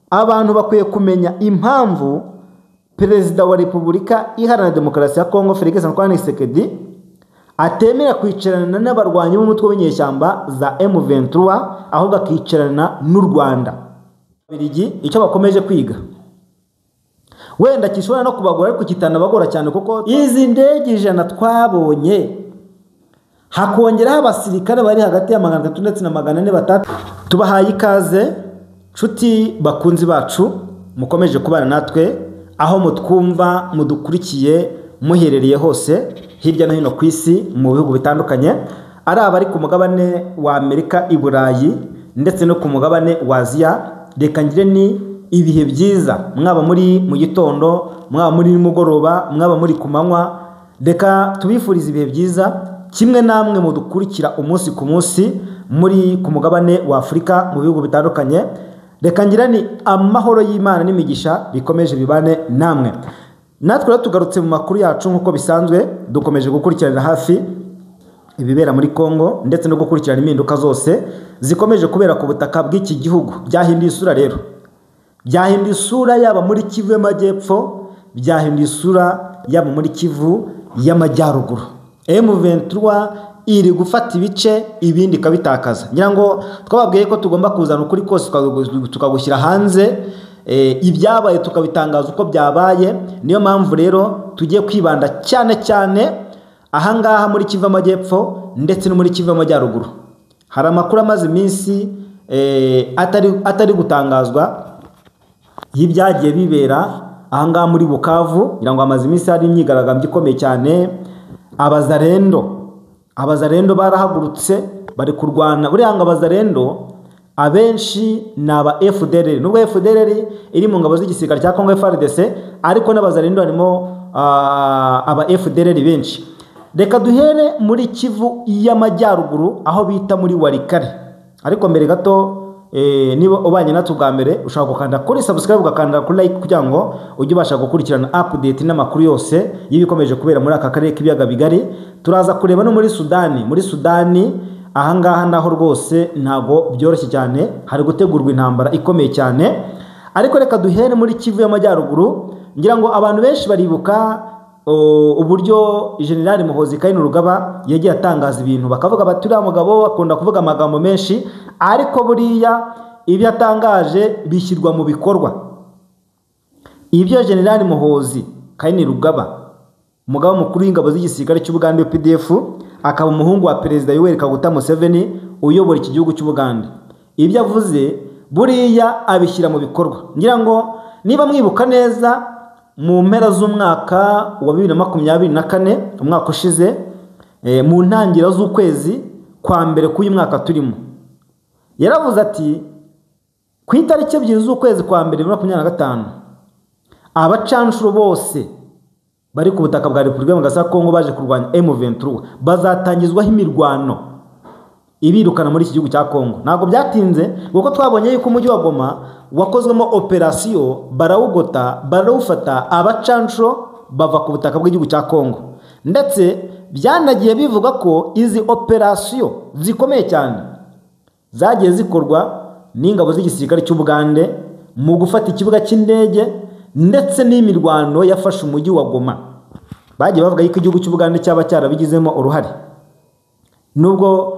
Abantu bakwiye kumenya impamvu Perezida wa Repubulika Iharanira Demokarasi ya Kongo Felix Antoine Tshisekedi atemera kwicarana n'abarwanyi b'umutwe w'inyeshyamba za M23, ahubwo akicarana n'u Rwanda. Ababiligi icyo bakomeje kwiga wenda gishobora no kubagora, ariko kitanabagora cyane, kuko izi ndege 100 twabonye, hakongeraho abasirikare bari hagati ya 300 ndetse na 400 batatu. Tubahaye ikaze nshuti bakunzi bacu mukomeje kubana natwe aho mutwumva, mudukurikiye muherereye hose hirya no hino ku isi mu bihugu bitandukanye, ari abari ku mugabane wa Amerika, i Burayi ndetse no ku mugabane wa Aziya. Reka ngire ni ibihe byiza, mwaba muri mu gitondo, mwaba muri nimugoroba, mwaba muri ku manywa, reka tubifurize ibihe byiza kimwe namwe mudukurikira umunsi ku munsi muri ku mugabane wa Afurika mu bihugu bitandukanye. Reka ngira ni amahoro y'Imana n'imigisha bikomeje bibane namwe. Natwe rero tugarutse mu makuru yacu nk'uko bisanzwe, dukomeje gukurikiranira hafi ibibera muri Kongo ndetse no gukurikirana impinduka zose zikomeje kubera ku butaka bw'iki gihugu. Byahinduye isura rero, byahinduye isura yaba muri Kivu y'Amajyepfo, byahinduye isura yaba muri Kivu y'Amajyaruguru. M23 iri gufata ibice ibindi ikabitakaza. Ngira ngo twababwiye ko tugomba kuzana ukuri kose tukagushyira hanze, ibyabaye tukabitangaza uko byabaye. Niyo mpamvu rero tugiye kwibanda cyane cyane ahangaha muri Kivu y'Amajyepfo ndetse no muri Kivu y'Amajyaruguru. Hari amakuru amaze iminsi atari gutangazwa y'ibyagiye bibera ahangaha muri Bukavu. Ngira ngo amaze iminsi hari imyigaragambyo ikomeye cyane. Abazarendo barahagurutse bari kurwana. Buriya ngo abazarendo abenshi ni aba FDLR, nubwo FDLR iri mu ngabo z'igisirikare cya Congo FARDC, ariko n'abazarendo harimo aba FDLR benshi. Reka duhere muri Kivu y'Amajyaruguru aho bita muri Walikale. Ariko mbere gato, niba ubanye natwe bwa mbere, ushobora gukanda kuri subscribe, ugakanda kuri like kugira ngo ujye ubasha gukurikirana update n'amakuru yose y'ibikomeje kubera muri aka karere k'ibiyaga bigari. Turaza kureba no muri Sudani. Muri Sudani ahangaha naho rwose ntago byoroshye cyane, hari gutegurwa intambara ikomeye cyane. Ariko reka duhere muri Kivu y'Amajyaruguru. Ngira ngo abantu benshi baribuka uburyo General Muhoozi Kainerugaba yagiye atangaza ibintu, bakavuga bati uriya mugabo akunda kuvuga amagambo menshi, ariko buriya ibyo atangaje bishyirwa mu bikorwa. Ibyo General Muhoozi Kainerugaba, umugaba mukuru w'ingabo z'igisirikare cy'Ubugande UPDF, akaba umuhungu wa Perezida Yoweri Kaguta Museveni uyobora iki gihugu cy'Ubugande, ibyo avuze buriya abishyira mu bikorwa. Ngira ngo niba mwibuka neza, mu mpera z'umwaka wa 2024, umwaka ushize, mu ntangiriro z'ukwezi kwa mbere k'uyu mwaka turimo, yaravuze ati ku itariki 2 z'ukwezi kwa mbere 2025, abacanshuro bose bari ku butaka bwa Repubulika ya Kongo baje kurwanya M23 bazatangizwaho imirwano ibirukana muri iki gihugu cya Kongo. Ntabwo byatinze kuko twabonye yuko umujyi wa Goma wakozwemo operasiyo, barawugota, barawufata, abacanshuro bava ku butaka bw'igihugu cya Kongo. Ndetse byanagiye bivuga ko izi operasiyo zikomeye cyane zagiye zikorwa n'ingabo z'igisirikare cy'Ubugande mu gufata ikibuga cy'indege ndetse n'imirwano yafashe umujyi wa Goma. Bagiye bavuga yuko igihugu cy'Ubugande cyaba cyarabigizemo uruhare, nubwo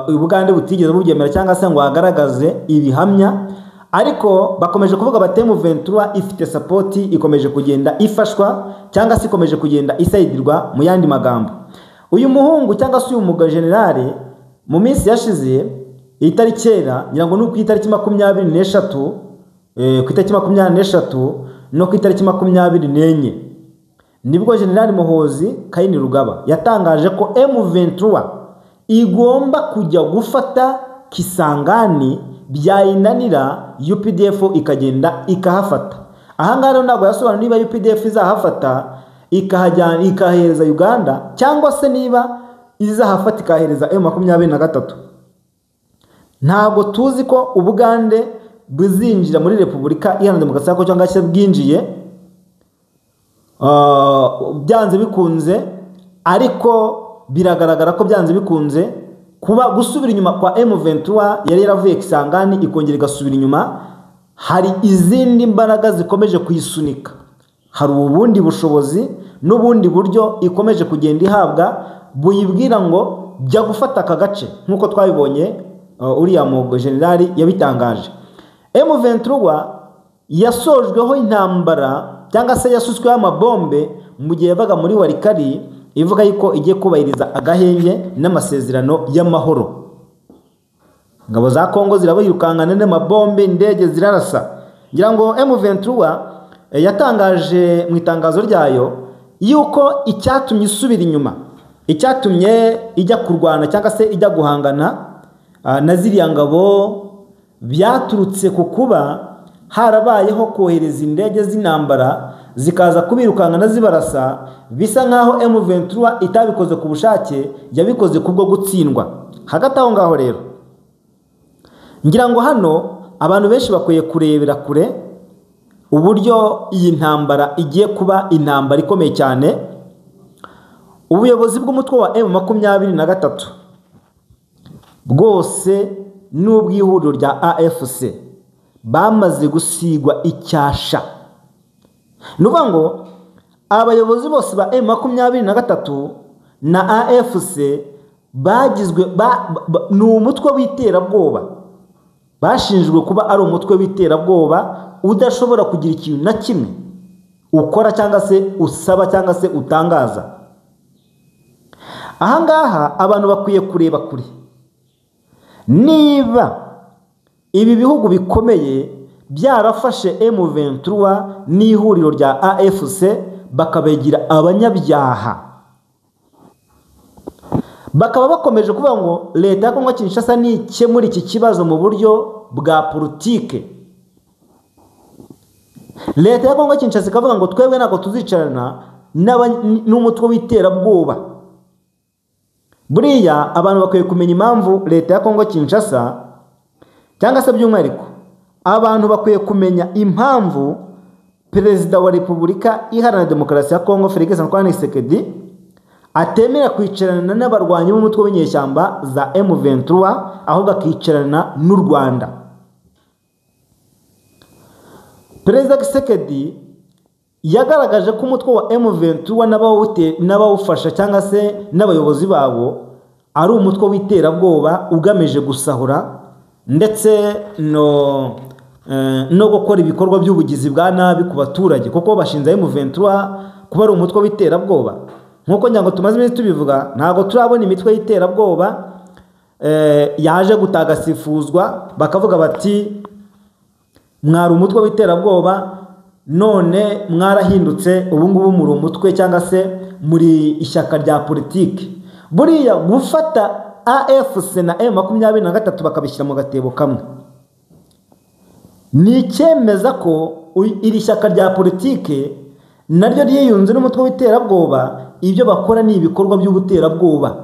Ubugande butigeze bubyemera cyangwa se ngo hagaragaze ibihamya, ariko bakomeje kuvuga bati M23 ifite support, ikomeje kugenda ifashwa cyangwa se ikomeje kugenda isayidirwa. Mu yandi magambo, uyu muhungu cyangwa se uyu mugabo generale, mu minsi yashize itari kera, ngira ngo ni ku itariki 23, ku itariki 23 no ku itariki 24, nibwo General Muhoozi Kainerugaba yatangaje ko M23 igomba kujya gufata Kisangani, byayinanira UPDF ikagenda ikahafata. Ahangaha rero ntabwo yasobanura niba UPDF izahafata ikahajyana ikahereza Uganda, cyangwa se niba izahafata ikahereza M23. Ntabwo tuzi ko Ubugande buzinjira muri Repubulika Iharanira Demokarasi ya Kongo cyangwa se bwinjiye byanze bikunze, ariko biragaragara ko byanze bikunze kuba gusubira inyuma kwa M23 yari yaravuye Kisangani ikongera igasubira inyuma. Hari izindi mbaraga zikomeje kuyisunika, hari ubundi bushobozi n'ubundi buryo ikomeje kugenda ihabwa buyibwira ngo jya gufata aka gace, nk'uko twabibonye uriya mu generali yabitangaje. M23 yasojweho intambara cyangwa se yasutsweho amabombe mu gihe yavaga muri Walikale ivuga yuko igiye kubahiriza agahenge n'amasezerano y'amahoro. Ingabo za Kongo zirabirukankana n'amabombe, indege zirarasa. Ngira ngo M23 yatangaje mu itangazo ryayo yuko icyatumye isubira inyuma, icyatumye ijya kurwana cyangwa se ijya guhangana na ziriya ngabo byaturutse ku kuba harabayeho kohereza indege z'intambara zikaza kubirukankana zibarasa, bisa nkaho M23 itabikoze ku bushake, yabikoze kubwo gutsindwa. Hagati aho ngaho rero ngira ngo hano abantu benshi bakwiye kurebera kure uburyo iyi ntambara igiye kuba intambara ikomeye cyane. Ubuyobozi bw'umutwe wa M23 bwose n'ubw'ihuriro rya AFC bamaze gusigwa icyasha. Ni ukuvuga ngo abayobozi bose ba M23 na AFC bagizwe ni umutwe w'iterabwoba, bashinjwe kuba ari umutwe w'iterabwoba udashobora kugira ikintu na kimwe ukora cyangwa se usaba cyangwa se utangaza. Ahangaha abantu bakwiye kureba kure. Niba ibi bihugu bikomeye byarafashe M23 n'ihuriro rya AFC bakabegira abanyabyaha, bakaba bakomeje kuvuga ngo leta ya Kongo Kinshasa nikemura iki kibazo mu buryo bwa politike, leta ya Kongo Kinshasa ikavuga ngo twebwe ntabwo tuzicarana n'umutwe w'iterabwoba. Buriya abantu bakwiye kumenya impamvu leta ya Kongo Kinshasa, cyangwa se by'umwihariko abantu bakwiye kumenya impamvu Perezida wa Repubulika Iharanira Demokarasi ya Kongo Felix Antoine Tshisekedi atemera kwicarana n'abarwanyi b'umutwe w'inyeshyamba za M23, ahubwo akicarana n'u Rwanda. Perezida Tshisekedi yagaragaje ko umutwe wa M23 n'abawufasha cyangwa se n'abayobozi babo ari umutwe w'iterabwoba ugamije gusahura ndetse no gukora ibikorwa by'ubugizi bwa nabi ku baturage, kuko bashinze M23 kuba ari umutwe w'iterabwoba. Nkuko nyango tumaze iminsi tubivuga, ntago turabona imitwe y'iterabwoba yaje gutagasifuzwa bakavuga bati mwari umutwe w'iterabwoba none mwarahindutse ubu ngubu muri umutwe cyangwa se muri ishyaka rya politiki. Buriya gufata AFC na M23 bakabishyira mu gatebo kamwe ni icyemeza ko iri shyaka rya politiki naryo ryiyunze n'umutwe w'iterabwoba. Ibyo bakora ni ibikorwa by'ubuterabwoba.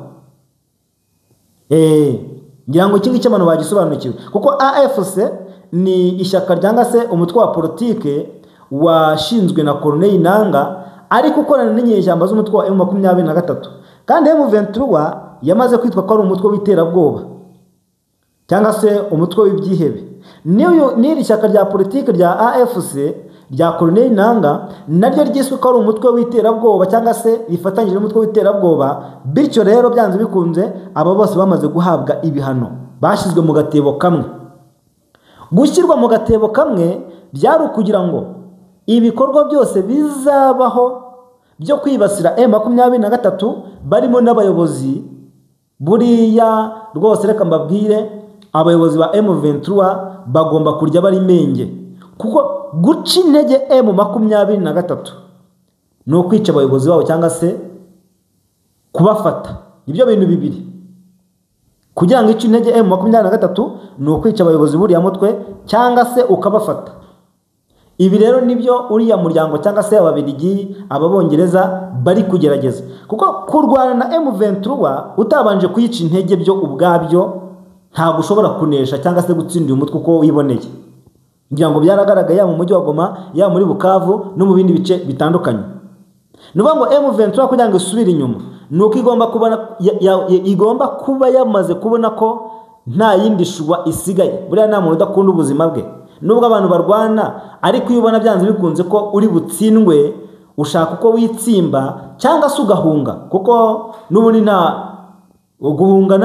Ngira ngo iki ngiki abantu bagisobanukiwe, kuko AFC ni ishyaka ryanga se umutwe wa politike washinzwe na Corneille Nangaa, ariko ukorana n'inyeshyamba z'umutwe wa M23. Kandi M23 yamaze kwitwa ko ari umutwe w'iterabwoba cyangwa se umutwe w'ibyihebe. N'iri shyaka rya politike rya AFC rya Corneille Nangaa naryo ryiswe ko ari umutwe w'iterabwoba cyangwa se rifatanyije n'umutwe w'iterabwoba. Bityo rero byanze bikunze aba bose bamaze guhabwa ibihano, bashyizwe mu gatebo kamwe. Gushyirwa mu gatebo kamwe byari ukugira ngo ibikorwa byose bizabaho byo kwibasira M23 barimo n'abayobozi. Buriya rwose reka mbabwire, abayobozi ba M23 bagomba kurya bari menge, kuko guca intege M23 ni ukwica abayobozi babo cyangwa se kubafata. Nibyo bintu bibiri. Kugira ngo ice intege M23 ni ukwica abayobozi buriya mutwe cyangwa se ukabafata. Ibi rero nibyo uriya muryango cyangwa se ababiligi, ababongereza bari kugerageza, kuko kurwana na M23 utabanje kuyica intege byo ubwabyo ntabwo ushobora kunesha cyangwa se gutsinda uyu mutwe uko wiboneye. Ngira ngo byaragaragaye ya mu mujyi wa Goma, ya muri Bukavu no mu bindi bice bitandukanye. Nuvuga ngo M23 kugira ngo isubire inyuma nuko igomba kuba yamaze kubona ko nta yindi shuwa isigaye. Buriya nta muntu udakunda ubuzima bwe. Nubwo abantu barwana, ariko iyo ubona byanze bikunze ko uri butsindwe, ushaka uko witsimba cyangwa se ugahunga, kuko n'ubundi nta guhunga,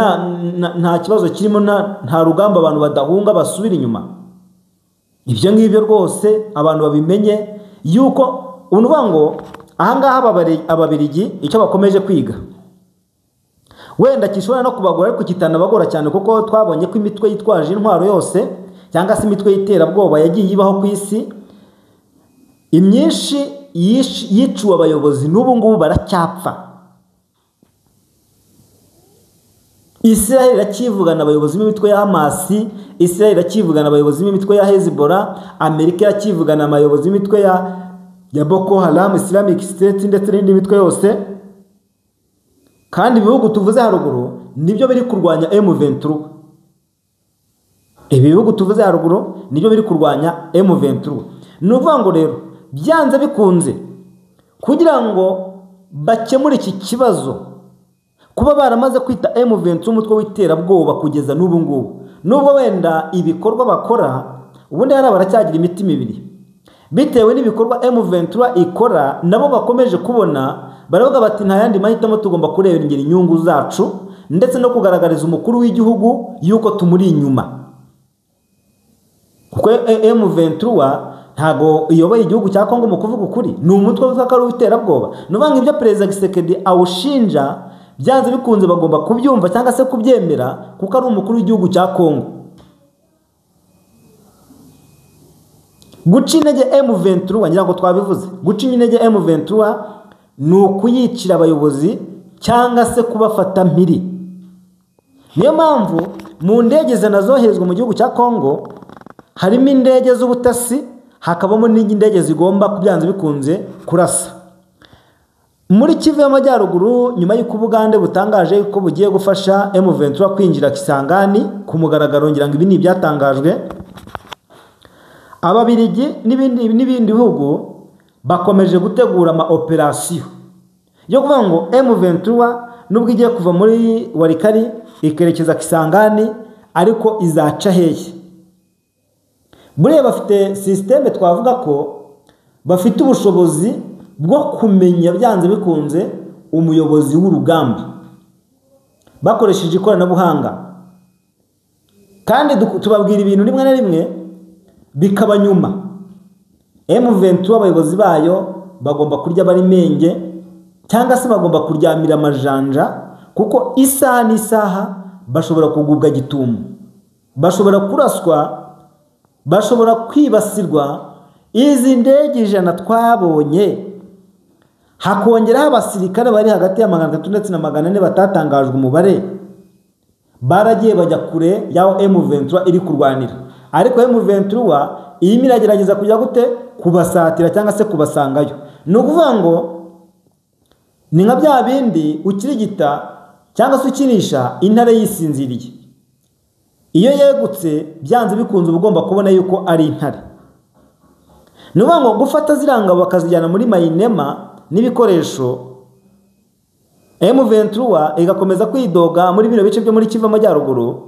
nta kibazo kirimo, nta rugamba abantu badahunga basubira inyuma. Ibyo ngibyo rwose abantu babimenye yuko unuvuga ngo ahangaha Ababirigi icyo bakomeje kwiga wenda kishobora no kubagora, ariko kitanabagora cyane, kuko twabonye ko imitwe yitwaje intwaro yose cyangwa se imitwe y'iterabwoba yagiye ibaho ku isi, imyinshi yiciwe abayobozi n'ubu ngubu baracyapfa. Israel iracyivugana abayobozi b'imitwe ya Hamas, Israel iracyivugana abayobozi b'imitwe ya Hezbollah, Amerika iracyivugana abayobozi b'imitwe ya Boko Haram, Islamic State ndetse n'indi mitwe yose. Kandi ibihugu tuvuze haruguru nibyo biri kurwanya M23. Ibi bihugu tuvuze haruguru nibyo biri kurwanya M23. Ni ukuvuga ngo rero byanze bikunze kugira ngo bakemure iki kibazo, kuba baramaze kwita M23 umutwe w'iterabwoba kugeza n'ubu ngubu, nubwo wenda ibikorwa bakora ubundi hari baracyagira imitima ibiri bitewe n'ibikorwa M23 ikora, nabo bakomeje kubona baravuga bati nta yandi mahitamo, tugomba kurengera inyungu zacu ndetse no kugaragariza umukuru w'igihugu yuko tumuri inyuma. Kuko M23 ntago iyoboye igihugu cya Kongo mu kuvuga ukuri, ni umutwe w'akari w'iterabwoba. Nubanga ibyo Perezida Tshisekedi awushinja byanze bikunze bagomba kubyumva cyangwa se kubyemera, kuko ari umukuru w'igihugu cya Kongo. Guca intege M23, ngira ngo twabivuze, guca intege M23 ni ukuyicira abayobozi cyangwa se kubafata mpiri. Niyo mpamvu mu ndege zanazoherezwa mu gihugu cya Kongo harimo indege z'ubutasi, hakabamo n'indege zigomba kubyanze bikunze kurasa. Muri Kivu y'Amajyaruguru, nyuma y'uko Ubugande butangaje ko bugiye gufasha M23 kwinjira Kisangani ku mugaragaro, ngira ngo ibi ni ibyatangajwe, Ababirigi n'ibindi bihugu bakomeje gutegura ama operasiyo yo kuvuga ngo M23 nubwo igiye kuva muri Walikari ikerekeza Kisangani, ariko izaca hehe? Buriya bafite systeme, twavuga ko bafite ubushobozi bwo kumenya byanze bikunze umuyobozi w'urugamba bakoresheje ikoranabuhanga. Kandi tubabwira ibintu rimwe na rimwe bikaba nyuma. M23 abayobozi bayo bagomba kurya bari menge cyangwa se bagomba kuryamira amajanja, kuko isaha n'isaha bashobora kugubwa gitumo, bashobora kuraswa, bashobora kwibasirwa. Izi ndege 100 twabonye, hakongeraho abasirikare bari hagati ya 300 ndetse na 400 batatangajwe umubare, baragiye bajya kure yaho M23 iri kurwanira. Ariko M23 irimo iragerageza kujya gute kubasatira cyangwa se kubasangayo. Ni ukuvuga ngo ni nka bya bindi ukirigita cyangwa se ukinisha intare yisinziriye, iyo yegutse byanze bikunze ubugomba kubona yuko ari intare. Ni ukuvuga ngo gufata ziranga bakazijyana muri Mayinema n'ibikoresho, M23 igakomeza kwidoga muri bino bice byo muri Kivu y'Amajyaruguru,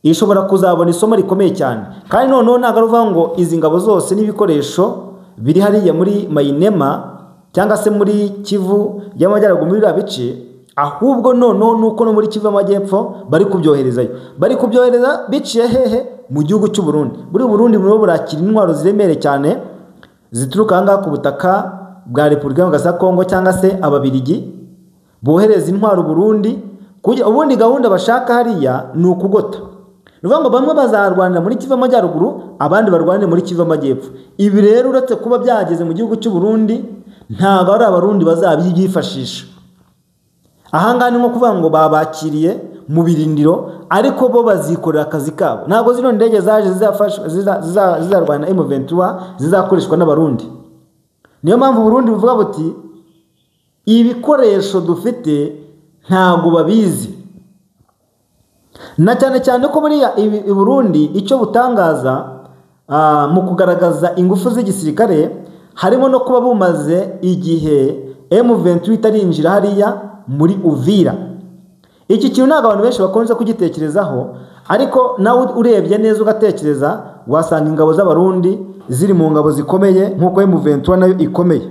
ishobora kuzabona isomo rikomeye cyane. Kandi noneho ntabwo ari uvuga ngo izi ngabo zose n'ibikoresho biri hariya muri Mayinema cyangwa se muri Kivu y'Amajyaruguru muri biriya bice, ahubwo noneho nuko no muri Kivu y'Amajyepfo bari kubyoherezayo. Bari kubyohereza biciye hehe? Mu gihugu cy'u Burundi. Buri Burundi burimo burakira intwaro ziremereye cyane zituruka aha ngaha ku butaka bwa Repubulika ya Kongo, cyangwa se Ababirigi bohereza intwaro Burundi. Ubundi gahunda bashaka hariya ni ukugota. Ni ukuvuga ngo bamwe bazarwanira muri Kivu y'Amajyaruguru, abandi barwanire muri Kivu y'Amajyepfo. Ibi rero uretse kuba byageze mu gihugu cy'u Burundi, ntabwo ari Abarundi bazabyifashisha. Aha ngaha ni nko kuvuga ngo babakiriye mu birindiro, ariko bo bazikorera akazi kabo. Ntabwo zino ndege zaje zizarwana M23 zizakoreshwa n'Abarundi. Niyo mpamvu Burundi buvuga buti ibikoresho dufite ntabwo babizi. Na cyane cyane ko buriya i Burundi icyo butangaza mu kugaragaza ingufu z'igisirikare harimo no kuba bumaze igihe M23 itarinjira hariya muri Uvira. Iki kintu ntabwo abantu benshi bakunze kugitekerezaho, Ariko nawe urebye neza ugatekereza, wasanga ingabo z'Abarundi ziri mu ngabo zikomeye nk'uko M23 nayo ikomeye.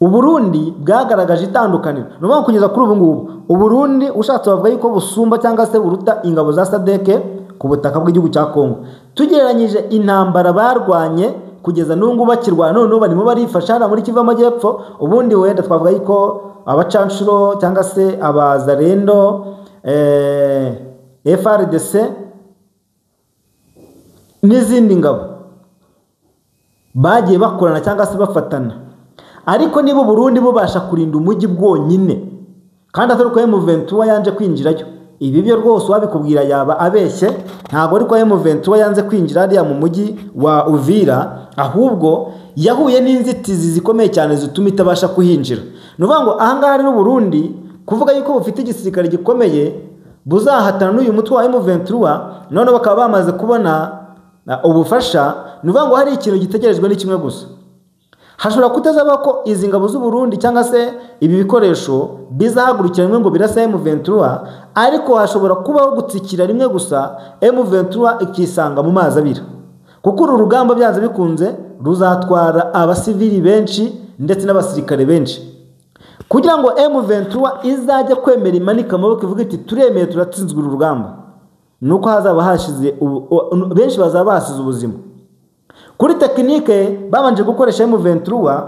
Uburundi bwagaragaje itandukaniro. Ni ukuvuga kugeza kuri ubu ngubu Uburundi ushatse bavuga yuko busumba cyangwa se buruta ingabo za SADC ku butaka bw'igihugu cya Kongo. Tugereranyije intambara barwanye kugeza n'ubu ngubu bakirwana, noneho barimo barifasha hariya muri Kivu y'Amajyepfo. Ubundi wenda twavuga yuko abacanshuro cyangwa se abazarendo, FARDC n'izindi ngabo bagiye bakorana cyangwa se bafatana. Ariko niba Burundi bubasha kurinda umujyi bwonyine kandi atari uko M23 yanje kwinjirayo, ibi byo rwose wabikubwira yaba abeshye. Ntabwo ariko M23 yanze kwinjira hariya mu mujyi wa Uvira, ahubwo yahuye n'inzitizi zikomeye cyane zituma itabasha kuhinjira. Ni ukuvuga ngo ahangaha rero Burundi kuvuga yuko bufite igisirikare gikomeye buzahatana n'uyu mutwe wa M23, none bakaba bamaze kubona ubufasha. Ni ukuvuga ngo hari ikintu gitegerejwe ni kimwe gusa. Hashobora kutazaba ko izi ngabo z'u Burundi cyangwa se ibi bikoresho bizahagurukira rimwe ngo birasa M23, ariko hashobora kubaho gutsikira rimwe gusa M23 ikisanga mu mazi abira. Kuko uru rugamba byanze bikunze ruzatwara abasivili benshi ndetse n'abasirikare benshi. Kugira ngo M23 izajye kwemera imanika amaboko ivuga iti turemeye turatsinzwe uru rugamba, nuko hazaba hashize benshi bazaba basize ubuzima. Kuri tekinike babanje gukoresha M23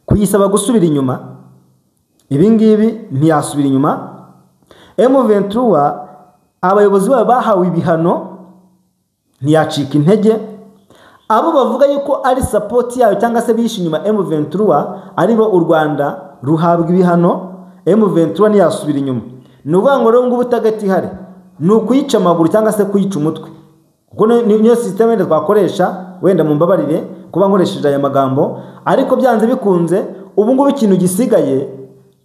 kuyisaba gusubira inyuma, ibi ngibi ntiyasubira inyuma. M23 abayobozi babo bahawe ibihano ntiyacika intege. Abo bavuga yuko ari support yayo cyangwa se bishe inyuma M23 aribo u Rwanda ruhabwa ibihano, M23 ntiyasubira inyuma. Ni ukuvuga ngo rero ngubu target ihari ni ukuyica amaguru cyangwa se kuyica umutwe, kuko niyo system wenda twakoresha. Wenda mumbabarire kuba nkoresheje aya magambo, ariko byanze bikunze ubu ngubu ikintu gisigaye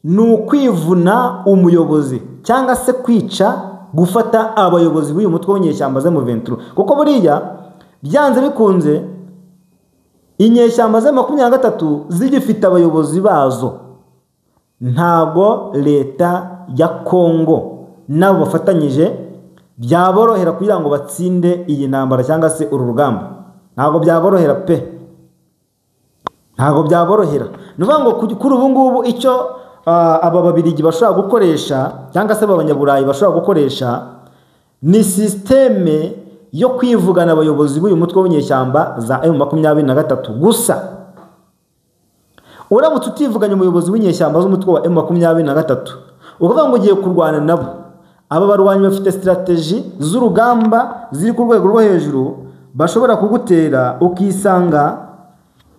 ni ukwivuna umuyobozi cyangwa se kwica, gufata abayobozi b'uyu mutwe w'inyeshyamba za M23. Kuko buriya byanze bikunze inyeshyamba za 23 zigifite abayobozi bazo, ntabwo leta ya Kongo nabo bafatanyije byaborohera kugira ngo batsinde iyi ntambara cyangwa se uru rugamba. Ntabwo byaborohera pe, ntabwo byaborohera. Ni ukuvuga ngo kuri ubu ngubu icyo aba Babirigi bashobora gukoresha cyangwa se abanyaburayi bashobora gukoresha ni systeme yo kwivugana abayobozi b'uyu mutwe w'inyeshyamba za M23 gusa. Uramutse utivuganye umuyobozi w'inyeshyamba z'umutwe wa M23 ukavuga ngo ugiye kurwana nabo, aba barwanyi bafite strategy z'urugamba ziri ku rwego rwo hejuru, bashobora kugutera ukisanga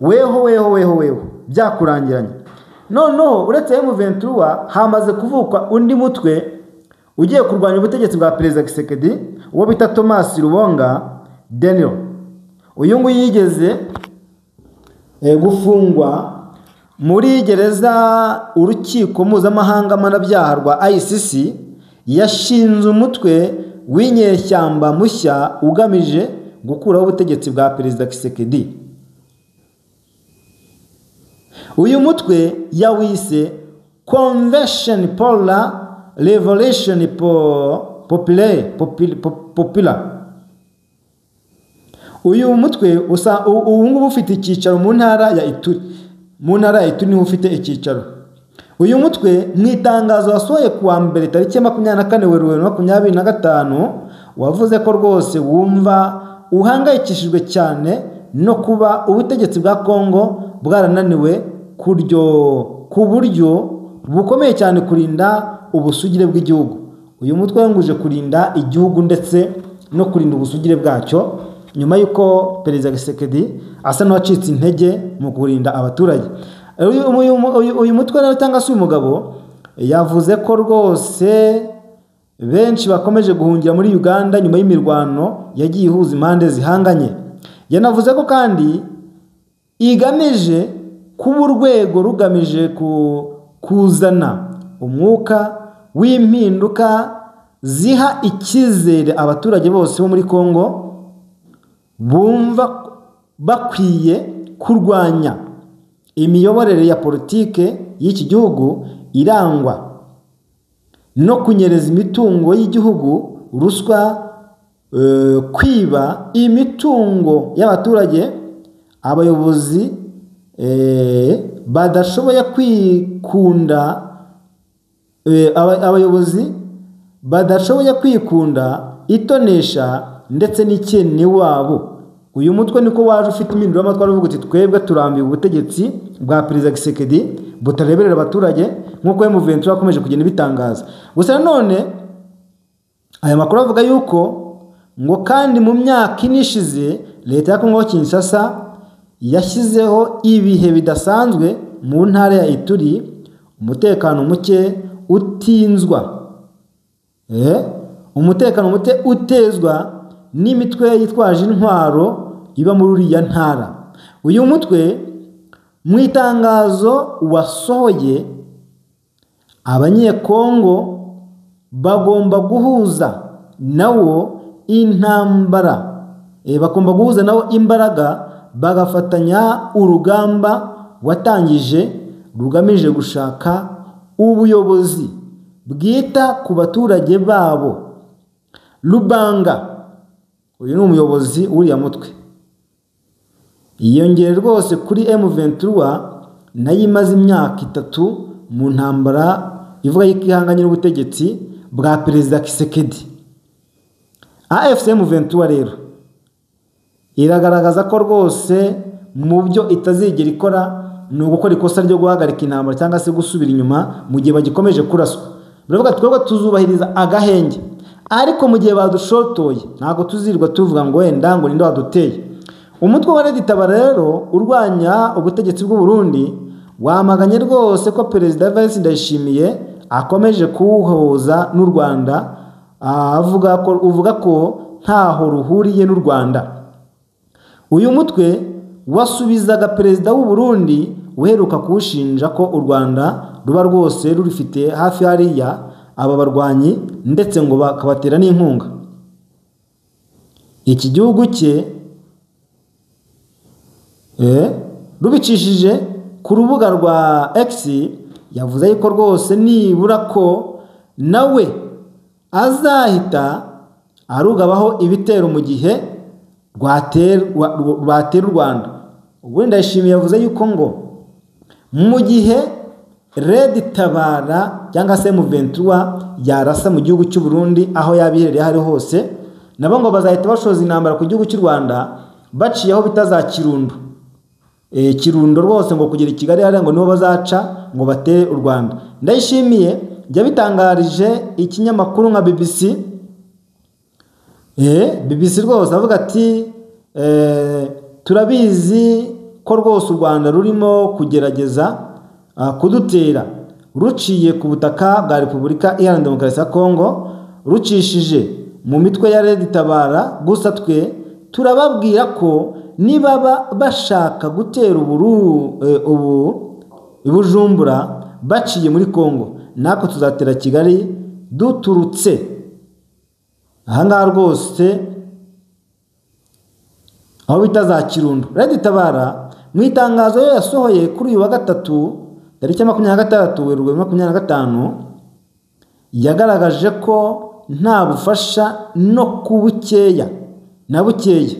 weho weho weho weho byakurangiranye. Noneho uretse M23 hamaze kuvuka undi mutwe ugiye kurwanya ubutegetsi bwa Perezida Tshisekedi, uwo bita Thomas Lubonga Daniel. Uyu nguyu yigeze gufungwa muri gereza urukiko mpuzamahanga mpanabyaha rwa ICC. Yashinze umutwe w'inyeshyamba mushya ugamije gukuraho ubutegetsi bwa Perezida Tshisekedi. Uyu mutwe yawise Convention pour la Révolution Populaire. Uyu mutwe ubu ngubu ufite icyicaro mu ntara ya Ituri. Mu ntara ya Ituri niho ufite icyicaro. Uyu mutwe mu itangazo wasohoye kuwa mbere tariki 24 Werurwe 2025 wavuze ko rwose wumva uhangayikishijwe cyane no kuba ubutegetsi bwa Kongo bwarananiwe ku buryo bukomeye cyane kurinda ubusugire bw'igihugu. Uyu mutwe wanguje kurinda igihugu ndetse no kurinda ubusugire bwacyo, nyuma yuko Perezida Tshisekedi asa n'uwacitse intege mu kurinda abaturage. Uyu mutwe rero cyangwa se uyu mugabo yavuze ko rwose benshi bakomeje guhungira muri Uganda nyuma y'imirwano yagiye ihuza impande zihanganye. Yanavuze ko kandi igamije kuba urwego rugamije kuzana umwuka w'impinduka ziha icyizere abaturage bose bo muri Kongo bumva bakwiye kurwanya imiyoborere ya politike y'iki gihugu irangwa no kunyereza imitungo y'igihugu, ruswa, kwiba imitungo y'abaturage, abayobozi badashoboye kwikunda, abayobozi badashoboye kwikunda, itonesha ndetse n'ikene wabo. Uyu mutwe niko waje ufite impinduramatwara uvuga uti twebwe turambiwe ubutegetsi bwa Perezida Tshisekedi butareberera abaturage, nk'uko M23 akomeje kugenda bitangaza. Gusa nanone aya makuru avuga yuko ngo kandi mu myaka ine ishize leta ya Kongo Kinshasa yashyizeho ibihe bidasanzwe mu ntara ya Ituri, umutekano muke utinzwa, umutekano muke utezwa n'imitwe yitwaje intwaro iba muri uriya ntara. Uyu mutwe mu itangazo wasohoye, abanyekongo bagomba guhuza nawo intambara, bagomba guhuza nawo imbaraga, bagafatanya urugamba watangije rugamije gushaka ubuyobozi bwita ku baturage babo. Lubanga, uyu ni umuyobozi w'uriya mutwe, yiyongera rwose kuri M23 nayo imaze imyaka 3 mu ntambara ivuga yuko ihanganye n'ubutegetsi bwa Perezida Tshisekedi. AFC M23 rero iragaragaza ko rwose mu byo itazigera ikora ni ugukora ikosa ryo guhagarika intambara cyangwa se gusubira inyuma mu gihe bagikomeje kuraswa. Baravuga twebwe tuzubahiriza agahenge, ariko mu gihe badushotoye ntabwo tuzirwa tuvuga ngo wenda ngo ninde waduteye. Umutwe wa Red Tabara rero urwanya ubutegetsi bw'u Burundi wamaganye rwose ko Perezida Evariste Ndayishimiye akomeje kuwuhuza n'u Rwanda, avuga ko uvuga ko ntaho ruhuriye n'u Rwanda. Uyu mutwe wasubizaga Perezida w'u Burundi uheruka kuwushinja ko u Rwanda ruba rwose rurifite hafi hariya aba barwanyi ndetse ngo bakabatera n'inkunga. Iki gihugu cye rubicishije ku rubuga rwa X yavuze yuko rwose nibura ko nawe azahita arugabaho ibitero mu gihe rwatera u Rwanda. Ubundi Ndayishimiye yavuze yuko ngo mu gihe Red Tabara cyangwa se M23 yarasa mu gihugu cy'u Burundi aho yabiherereye hari hose, nabo ngo bazahita bashoza intambara ku gihugu cy'u Rwanda baciye aho bitaza Kirundo. Kirundo rwose ngo kugera i Kigali hariya ngo niho bazaca ngo batere u Rwanda. Ndayishimiye yabitangarije ikinyamakuru nka BBC. BBC rwose avuga ati turabizi ko rwose u Rwanda rurimo kugerageza kudutera ruciye ku butaka bwa Repubulika Iharanira Demokarasi ya Kongo, rucishije mu mitwe ya Red Tabara. Gusa twe turababwira ko nibaba bashaka gutera Bujumbura baciye muri Kongo, natwe tuzatera Kigali duturutse ahangaha rwose aho bita za Kirundo. Red Tabara mu itangazo yasohoye kuri uyu wa gatatu tariki 26 Werurwe 2025 yagaragaje ko nta bufasha no kubukeya na bukeya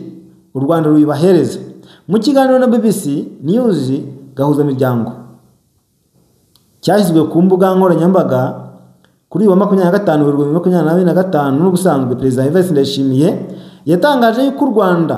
u Rwanda rubibahereza. Mu kiganiro na BBC News gahuza miryango cyashyizwe ku mbuga nkoranyambaga kuri uyu wa 25 Werurwe 2025, n'ubusanzwe Perezida Evariste Ndayishimiye yatangaje yuko u Rwanda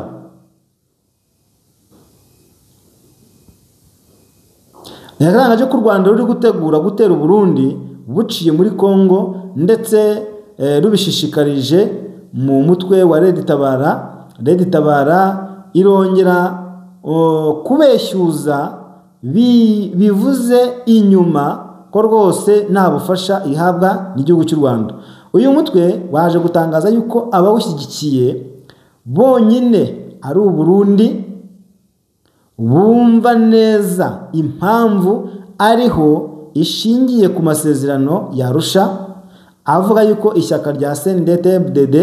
ruri gutegura gutera Burundi buciye muri Kongo ndetse rubishishikarije mu mutwe wa Red Tabara. Red Tabara irongera kubeshyuza bivuze inyuma ko rwose nta bufasha ihabwa n'igihugu cy'u Rwanda. Uyu mutwe waje gutangaza yuko abawushyigikiye bonyine ari u Burundi, bumva neza impamvu ariho ishingiye ku masezerano ya Arusha, avuga yuko ishyaka rya CNDD-FDD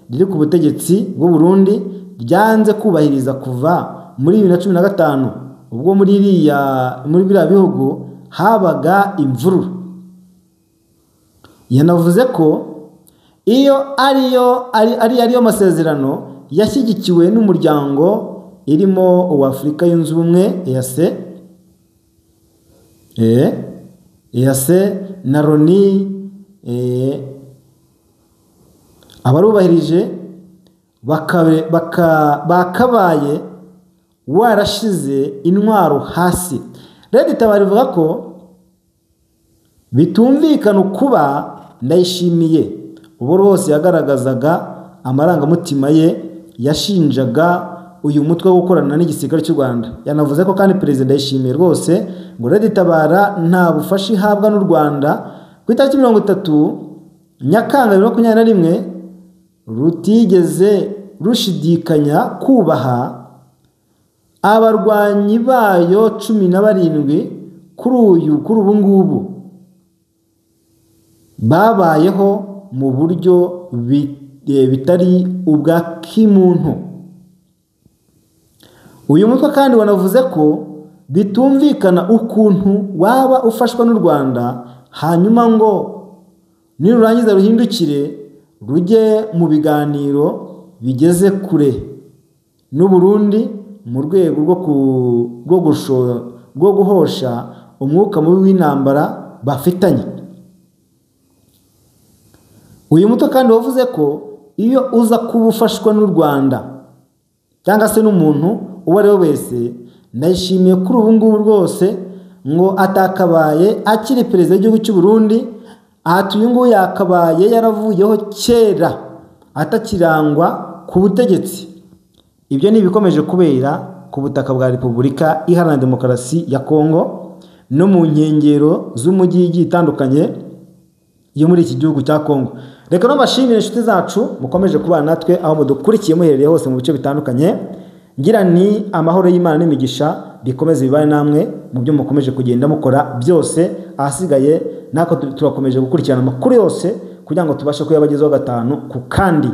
riri ku butegetsi bw'u Burundi ryanze kubahiriza kuva muri 2015 ubwo muri biriya bihugu habaga imvururu. Yanavuze ko iyo ariyo masezerano yashyigikiwe n'umuryango irimo uwa Afurika yunze ubumwe EAC, EAC na Loni, abarubahirije bakabaye warashize intwaro hasi. Red Tabara ivuga ko bitumvikana kuba Ndayishimiye ubu rwose yagaragazaga amarangamutima ye, yashinjaga uyu mutwe wo gukorana n'igisirikare cy'u Rwanda. Yanavuze ko kandi Perezida Ndayishimiye rwose ngo Red Tabara nta bufasha ihabwa n'u Rwanda. Ku itariki 30 Nyakanga 2021 rutigeze rushidikanya kubaha abarwanyi bayo 17 kuri ubu ngubu babayeho mu buryo bitari ubwa kimuntu. Uyu mutwe kandi wanavuze ko bitumvikana ukuntu waba ufashwa n'u Rwanda hanyuma ngo nirurangiza ruhindukire rujye mu biganiro bigeze kure n'u Burundi mu rwego rwo guhosha umwuka mubi w'intambara bafitanye. Uyu mutwe kandi wavuze ko iyo uza kuba ufashwa n'u Rwanda cyangwa se n'umuntu uwo ari we wese, Ndayishimiye kuri ubu ngubu rwose ngo atakabaye akiri perezida w'igihugu cy'u Burundi, aha uyu nguyu yakabaye yaravuyeho kera atakirangwa ku butegetsi. Ibyo ni ibikomeje kubera ku butaka bwa Repubulika Iharanira Demokarasi ya Kongo no mu nkengero z'umujyi igiye itandukanye yo muri iki gihugu cya Kongo. Reka no bashimire inshuti zacu mukomeje kubana natwe aho mudukurikiye muherereye hose mu bice bitandukanye. Ngira ni amahoro y'Imana n'imigisha bikomeze bibane namwe mu byo mukomeje kugenda mukora byose. Ahasigaye nako turakomeje gukurikirana amakuru yose kugira ngo tubashe kuyabagezaho gatanu ku kandi.